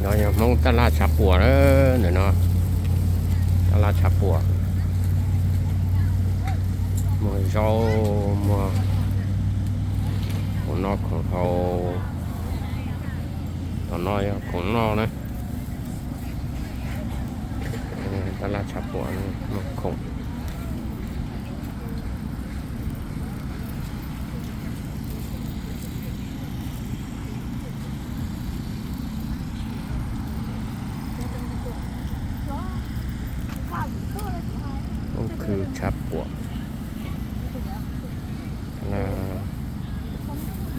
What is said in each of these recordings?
No yog Hmoob tab laj tshav puam na, ntawm no tab laj tshav puam, muag zaub, muag khoom noj khoom haus. Tom no yog khoom noj na. Tab laj tshav puam, muag khoom. Khw tshav puam,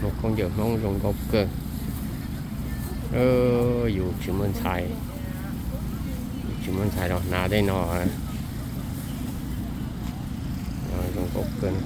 muaj khaub ncaws Hmoob zoo nkauj kawg. Yus tsis muaj ntxhais, yus tsis muaj ntxhais los hnav tej no zoo nkauj kawg.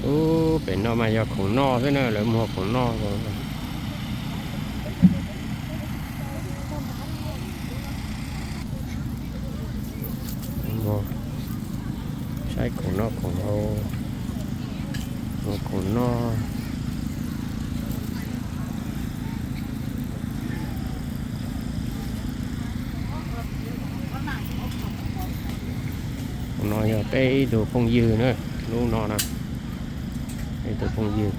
Ub, pem no mas yog khoom noj xwb na, lawv muag khoom noj. Saib khoom noj khoom haus, muag khoom noj. Tus no yog peb ib tug phooj ywg na, lub no na, ib tug phooj ywg.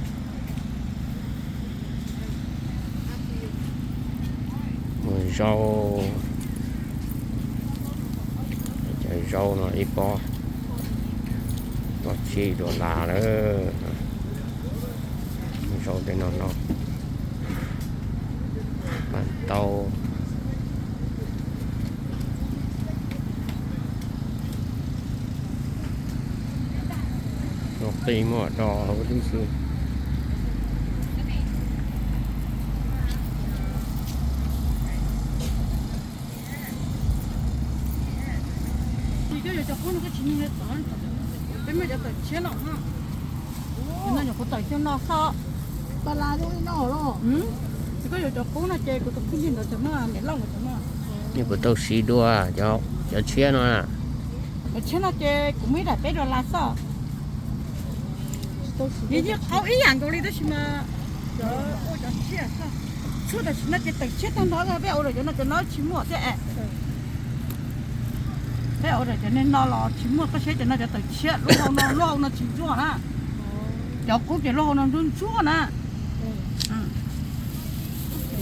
Muag zaub, cov zaub no ib pob, pob tsib dollar lawm. Zaub tej no no, paj taub, qij muaj do huv tib si. Peb muaj cov tawm tshiab no, no nyuam qhuav tawm xyoo no xwb. Koj yuav cov qub no ces kuv tus kheej ntawd cov no, niam loj ntawd cov no. Nws puas tau siv dua cov tshiab no na? Cov tshiab no ces kuv muaj ib daim peb dollar xwb. Yeej qhov ib yam nkaus li tab sis mas cov ua cov tshiab xwb. Tshuaj tam sim no ces tawm tshiab tag nrho, peb ua cov no cov no tsis muaj thiab es. Peb ua cov niag no los tsis muaj, koj saib cov no cov tawm tshiab, lub hau no, lub hau no tsis ntsuag na. Cov qub ces lub hau no ntsuag ntsuag na.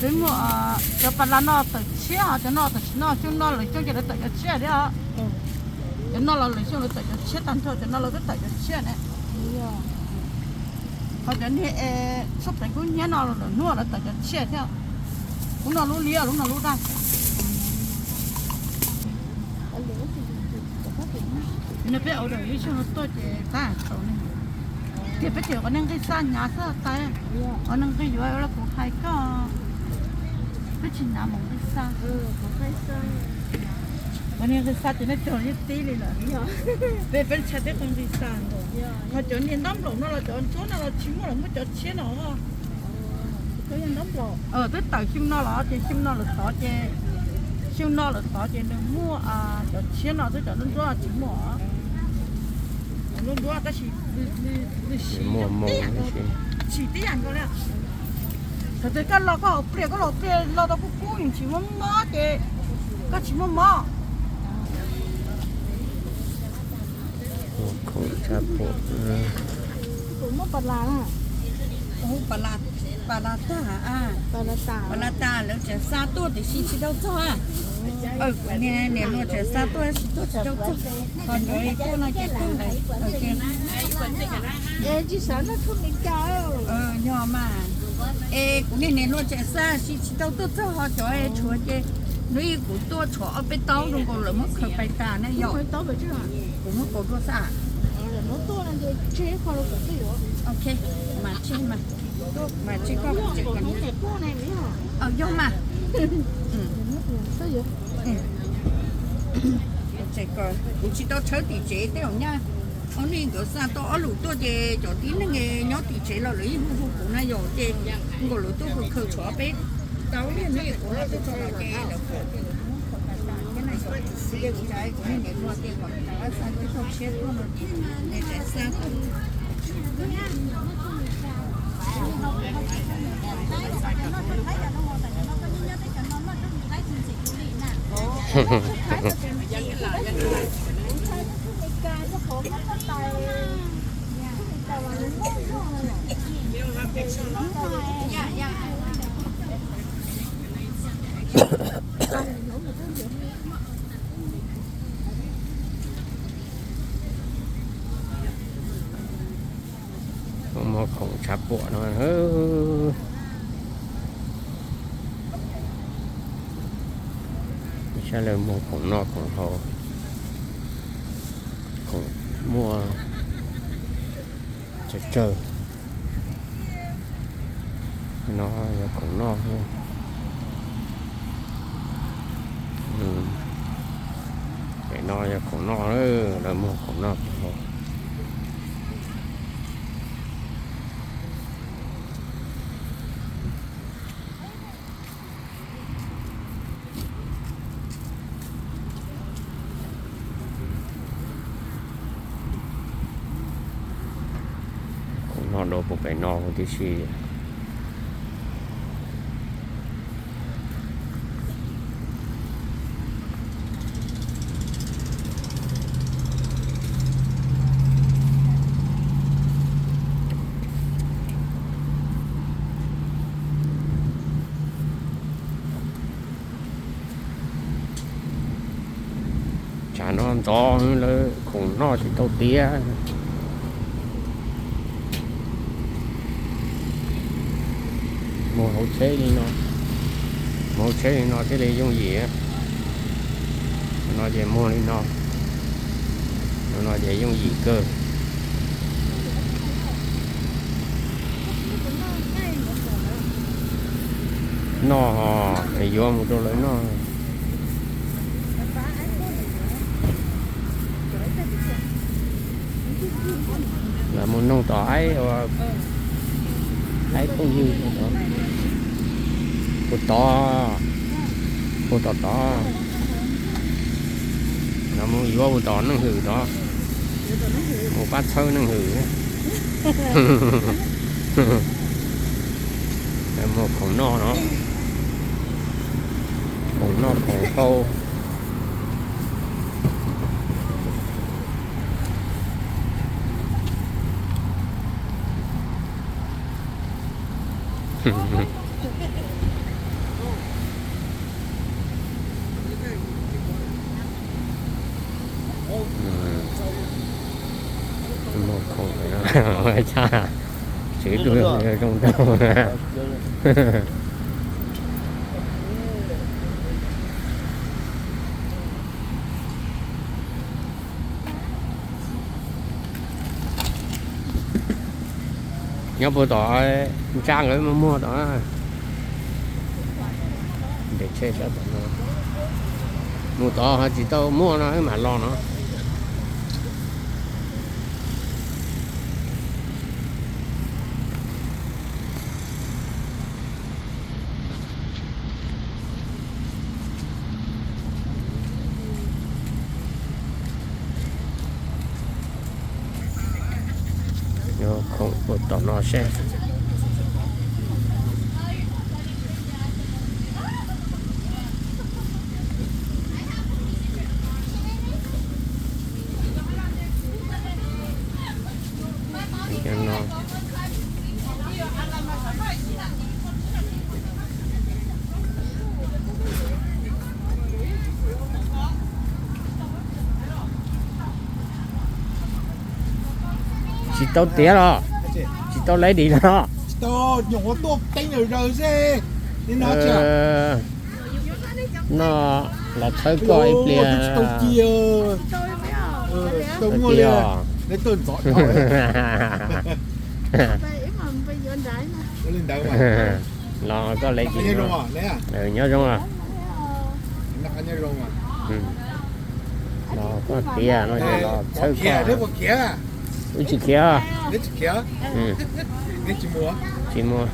Peb muaj cov pas las no tawm tshiab, ho cov no tam sim no xyoo no lawm xyoo ces lawv tawm cov tshiab thiab. Cov no los lawm xyoo lawv tawm cov tshiab tag nrho, cov no lawv twb tawm cov tshiab ne. Ho cov niag es txhob pem kub hnyiab no los lawm hnub lawv tawm cov tshiab thiab. Lub no lub liab, lub no lub daj. No peb order ib xyoos no tuaj ces tab tom ne, tias peb tseem qhov niag nqi xa hnyav xwb tas. Qhov niag nqi yuav los kuv hais koj, peb tsis hnyav mus nqi xa. Qhov niag nqi xa ces nej cog yeej tib li lawm. Peb peb tshaj teb qhov nqi xa nkaus. Ho cov niag ntab nplaum no los cov ntsuab no los tsis muaj los muaj cov tshiab no. Twb tawm xyoo no los ces xyoo no lawm tod ces, xyoo no lawm tod ces nws muaj cov tshiab no xwb, cov nruab nruab tsis muaj. Cov nruab nruab tab sis nws siv tib yam nkaus, siv tib yam nkaus li. Thaum twg koj los koj haus pliaj, koj los pliaj los tau kub kub nws tsis muaj mob ces koj tsis muaj mob. Khoom tshaj puam. Kuv muaj pas las na. Pas las, pas las tag, pas las tag lawv tseem xa tuaj tiam sis tsis tau txog. Kuv niam hluas tseem xa tuaj tab sis tuaj tsis tau txog. Qhov ntawd tuaj no ces tuaj ntawd. Yog mas. Es kuv niam hluas tseem xa tab sis tsis tau tuaj txog, ho cov tshuav ces hnub ib kuv tuaj tshuav ob peb taub zoo nkaus lawv muab khaws pais tas na yom. Kuv muab kaus tuaj xwb. Ok, mas tseg mas. Mas tseg koj, yog mas. Kuv tsis tau tshawb tim tsev tej zaum nyaj. Ob nig nkawd xa tau ob lus tuaj ces cov tib neeg nyob tim tsev los lawv yeej hu hu kuv na yom, ces nkaus lawv tuaj khaws tshuav peb tau li ne, kuv los tuaj tso los ces lawv pom ces lawv muab khaws tas tas thiab na yom. Ces kuv xav kuv niam no ces kom rov qab xa tib tug tshiab tuaj no ces nws tseem xa tuaj. Muag khoom tshav puam no. Saib lawv muag khoom noj khoom haus, khoom muaj tsawg tsawg. No yog khoom noj. Pem no yog khoom noj, lawv muag khoom noj khoom haus. Khoom noj dua puag pem no huv tib si. Tsam no ntxov lawv khoom noj tsis tau tiav. Muag hauv tsheb li no, muag hauv tsheb li no thiaj li yooj yim. No ces muag li no, no ces yooj yim kawg. Noj ho yuav mus rau lawv noj. Lawv mus noog tom aib, aib phooj ywg puag tod, puag tom tod. Lawv mus yuav puag tom neej hwm tod, mus pab txhawb neej hwm. Muag khoom noj no, khoom noj khoom haus. Muag khoom no, tshaj, tsev dua zoo tau. Nyob puag tom ntsa nkawd mas muag tom, nres tsheb sab tom no. Mus tod ho tsis tau muaj no wb mam los no. Khoom puag tom no seb. Tsis tau tiav los? Tsis tau lab dis los? Noj los txhawb koj ib pliag. Tiag. Los koj lab dis. Nyob zoo os. Los koj tias no los txhawb koj. Wb tsis khiav. Tsis muaj.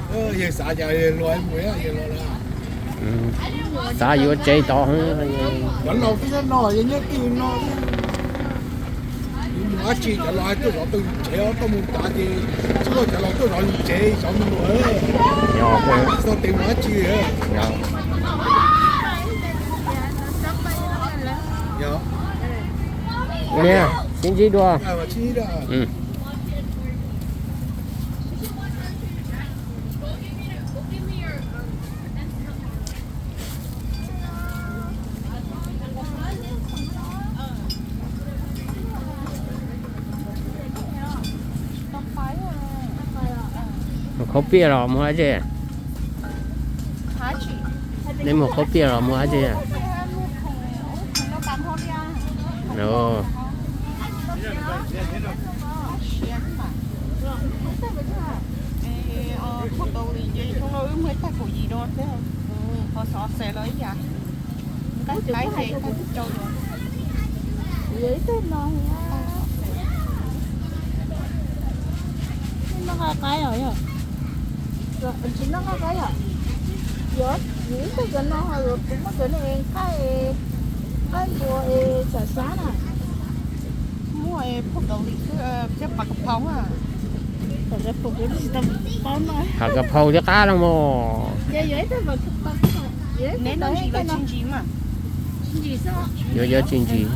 Xav yuav tsev tod. Cov laus twb no, yog nyob twg no, yus mus dab tsi cov laus tuaj zov tuaj yus tsev, tuaj mus tav ces tsis muaj cov laus tuaj zov yus tsev, zov me nyuam. Txog tes mus dab tsi. Sib ntsib dua. Mus khaub piaj los mus dab tsi? Nej mus khaub piaj los mus dab tsi? Noj nqaij qaib os yog? Tsis noj nqaij qaib yom? Yog, yus ib tug cov no ho kuv muab cov no es nqaij, nqaij npua es xav xav na. Muaj phauj kaus lim xwb, thiab pam kav phau a. Pam kav phau thiab qab no mog. Neb noj ntsis los tsis ntsis mas? Yuav yuav tsis ntsis.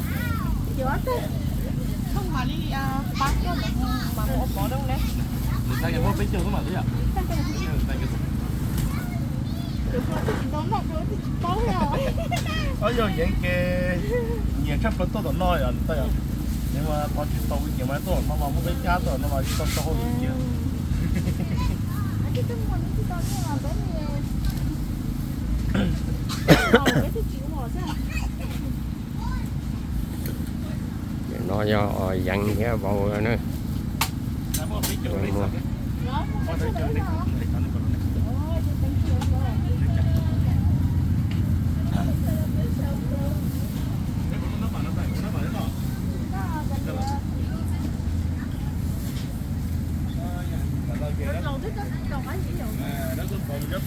Ob yog yeev ces nyias tshaj plaws tuaj tom no yom, nws mas tos tsis tau nyias mas tuaj tom no los muaj peb cab tuaj no los tsis tau tau hauj lwm nyias. No yog yeev thiab vauv na.